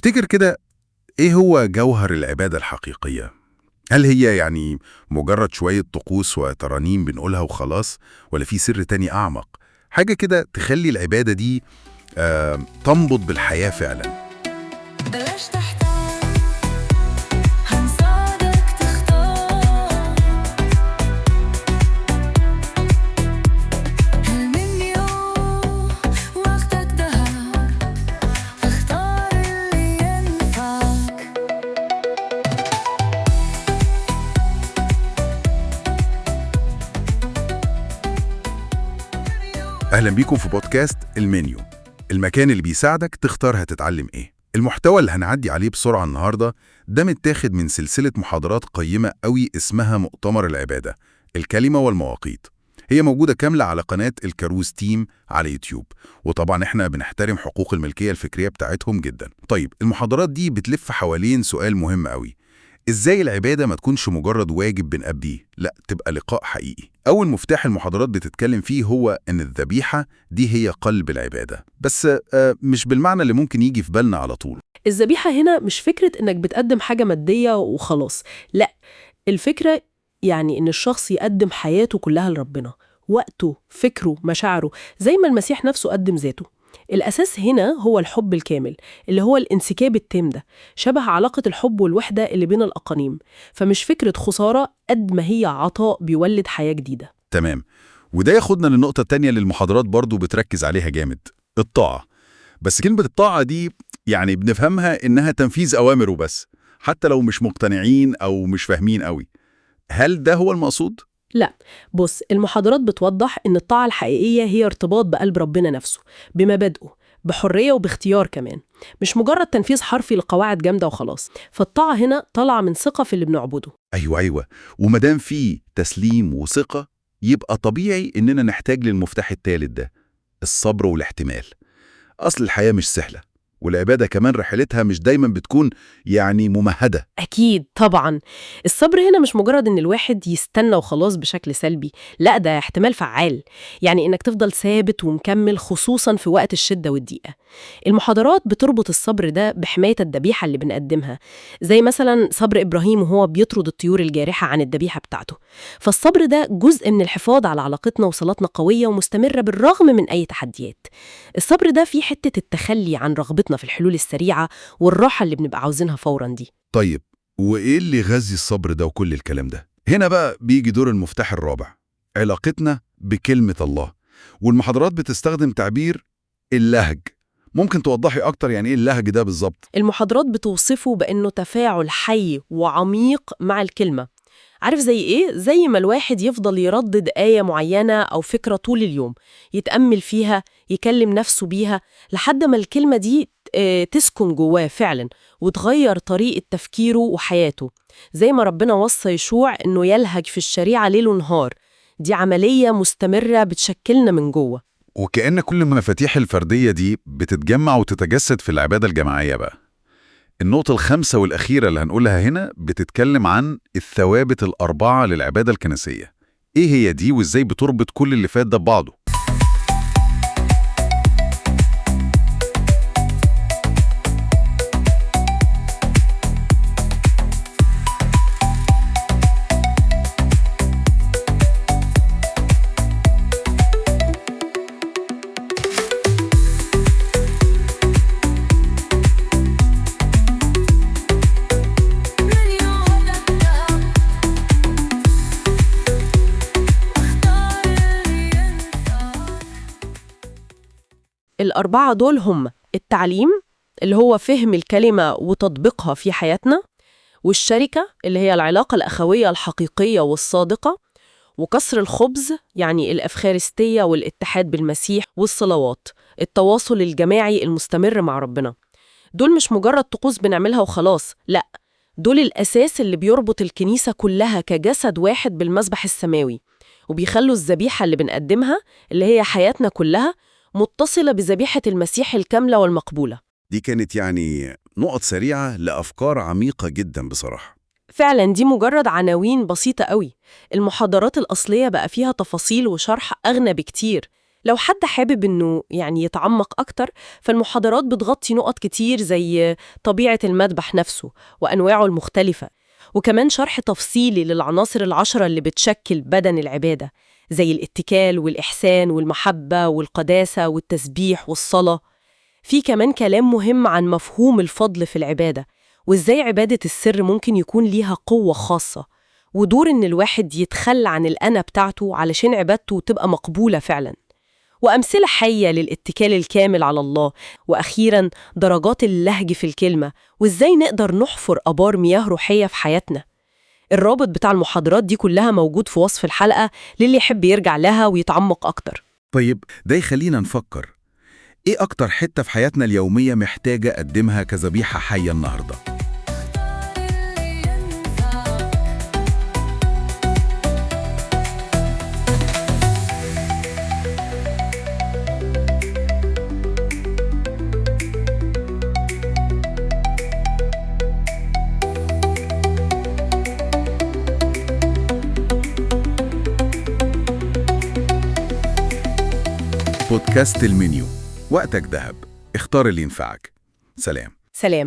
تفتكر كده إيه هو جوهر العبادة الحقيقية؟ هل هي يعني مجرد شوية طقوس وترانيم بنقولها وخلاص، ولا في سر تاني أعمق؟ حاجة كده تخلي العبادة دي تنبض بالحياة فعلا. بلاش تحتار، هنساعدك تختار. المنيو وقتك دهب، اختار اللي ينفعك. أهلا بيكم في بودكاست المنيو، المكان اللي بيساعدك تختار هتتعلم إيه. المحتوى اللي هنعدي عليه بسرعة النهاردة ده متاخد من سلسلة محاضرات قيمة قوي اسمها مؤتمر العبادة، الكلمة والمواقيت. هي موجودة كاملة على قناة الكاروز تيم على يوتيوب، وطبعا احنا بنحترم حقوق الملكية الفكرية بتاعتهم جدا. طيب المحاضرات دي بتلف حوالين سؤال مهم قوي: ازاي العبادة ما تكونش مجرد واجب بنأديه، لا تبقى لقاء حقيقي. أول مفتاح المحاضرات بتتكلم فيه هو إن الذبيحة دي هي قلب العبادة، بس مش بالمعنى اللي ممكن يجي في بالنا على طول. الذبيحة هنا مش فكرة إنك بتقدم حاجة مادية وخلاص، لا، الفكرة يعني إن الشخص يقدم حياته كلها لربنا، وقته، فكره، مشاعره، زي ما المسيح نفسه قدم ذاته. الأساس هنا هو الحب الكامل، اللي هو الانسكاب التام ده، شبه علاقة الحب والوحدة اللي بين الأقانيم. فمش فكرة خسارة قد ما هي عطاء بيولد حياة جديدة. تمام، وده ياخدنا للنقطة التانية اللي المحاضرات برضو بتركز عليها جامد، الطاعة. بس كلمة الطاعة دي يعني بنفهمها إنها تنفيذ أوامر وبس، حتى لو مش مقتنعين أو مش فاهمين قوي. هل ده هو المقصود؟ لا، بص، المحاضرات بتوضح إن الطاعة الحقيقية هي ارتباط بقلب ربنا نفسه، بمبادئه، بحرية وباختيار كمان، مش مجرد تنفيذ حرفي لقواعد جامدة وخلاص. فالطاعة هنا طالعة من ثقة في اللي بنعبده. أيوة، ومادام في تسليم وثقة يبقى طبيعي إننا نحتاج للمفتاح الثالث ده، الصبر والاحتمال. أصل الحياة مش سهلة، والعبادة كمان رحلتها مش دايما بتكون يعني ممهدة. أكيد طبعا. الصبر هنا مش مجرد إن الواحد يستنى وخلاص بشكل سلبي، لا، ده احتمال فعال، يعني إنك تفضل ثابت ومكمل خصوصا في وقت الشدة والضيقة. المحاضرات بتربط الصبر ده بحماية الذبيحة اللي بنقدمها، زي مثلا صبر إبراهيم وهو بيطرد الطيور الجارحة عن الذبيحة بتاعته. فالصبر ده جزء من الحفاظ على علاقتنا وصلاتنا قوية ومستمرة بالرغم من أي تحديات. الصبر ده فيه حتة التخلي عن رغبتنا في الحلول السريعة والراحة اللي بنبقى عاوزينها فورا دي. طيب وإيه اللي يغذي الصبر ده وكل الكلام ده؟ هنا بقى بيجي دور المفتاح الرابع، علاقتنا بكلمة الله. والمحاضرات بتستخدم تعبير اللهج. ممكن توضحي أكتر يعني إيه اللهج ده بالظبط؟ المحاضرات بتوصفه بأنه تفاعل حي وعميق مع الكلمة. عارف زي إيه؟ زي ما الواحد يفضل يردد آية معينة أو فكرة طول اليوم، يتأمل فيها، يكلم نفسه بيها، لحد ما الكلمة دي تسكن جواه فعلا وتغير طريقة تفكيره وحياته. زي ما ربنا وصى يشوع إنه يلهج في الشريعة ليل ونهار. دي عملية مستمرة بتشكلنا من جوه. وكأن كل المفاتيح الفردية دي بتتجمع وتتجسد في العبادة الجماعية بقى. النقطة الخامسة والأخيرة اللي هنقولها هنا بتتكلم عن الثوابت الأربعة للعبادة الكنسية. إيه هي دي وإزاي بتربط كل اللي فات ده ببعضه؟ منيو وقتك دهب، اختار اللي ينفعك. الأربعة دول هم التعليم، اللي هو فهم الكلمة وتطبيقها في حياتنا، والشركة اللي هي العلاقة الأخوية الحقيقية والصادقة، وكسر الخبز يعني الأفخارستية والاتحاد بالمسيح، والصلوات، التواصل الجماعي المستمر مع ربنا. دول مش مجرد طقوس بنعملها وخلاص، لا، دول الأساس اللي بيربط الكنيسة كلها كجسد واحد بالمذبح السماوي، وبيخلوا الذبيحة اللي بنقدمها اللي هي حياتنا كلها متصلة بذبيحة المسيح الكاملة والمقبولة. دي كانت يعني نقط سريعة لأفكار عميقة جدا بصراحة. فعلا دي مجرد عناوين بسيطة قوي. المحاضرات الأصلية بقى فيها تفاصيل وشرح أغنى بكتير. لو حد حابب إنه يعني يتعمق أكتر، فالمحاضرات بتغطي نقط كتير زي طبيعة المذبح نفسه وأنواعه المختلفة، وكمان شرح تفصيلي للعناصر العشرة اللي بتشكل بدن العبادة، زي الاتكال والإحسان والمحبة والقداسة والتسبيح والصلاة. في كمان كلام مهم عن مفهوم الفضل في العبادة، وإزاي عبادة السر ممكن يكون ليها قوة خاصة، ودور إن الواحد يتخلى عن الأنا بتاعته علشان عبادته تبقى مقبولة فعلاً، وأمثلة حية للاتكال الكامل على الله، وأخيراً درجات اللهج في الكلمة، وإزاي نقدر نحفر آبار مياه روحية في حياتنا. الرابط بتاع المحاضرات دي كلها موجود في وصف الحلقة للي يحب يرجع لها ويتعمق أكتر. طيب، ده يخلينا نفكر، إيه أكتر حتة في حياتنا اليومية محتاجة أقدمها كذبيحة حية النهاردة؟ اختار اللي ينفعك. بودكاست المنيو، وقتك ذهب، اختار اللي ينفعك. سلام. سلام.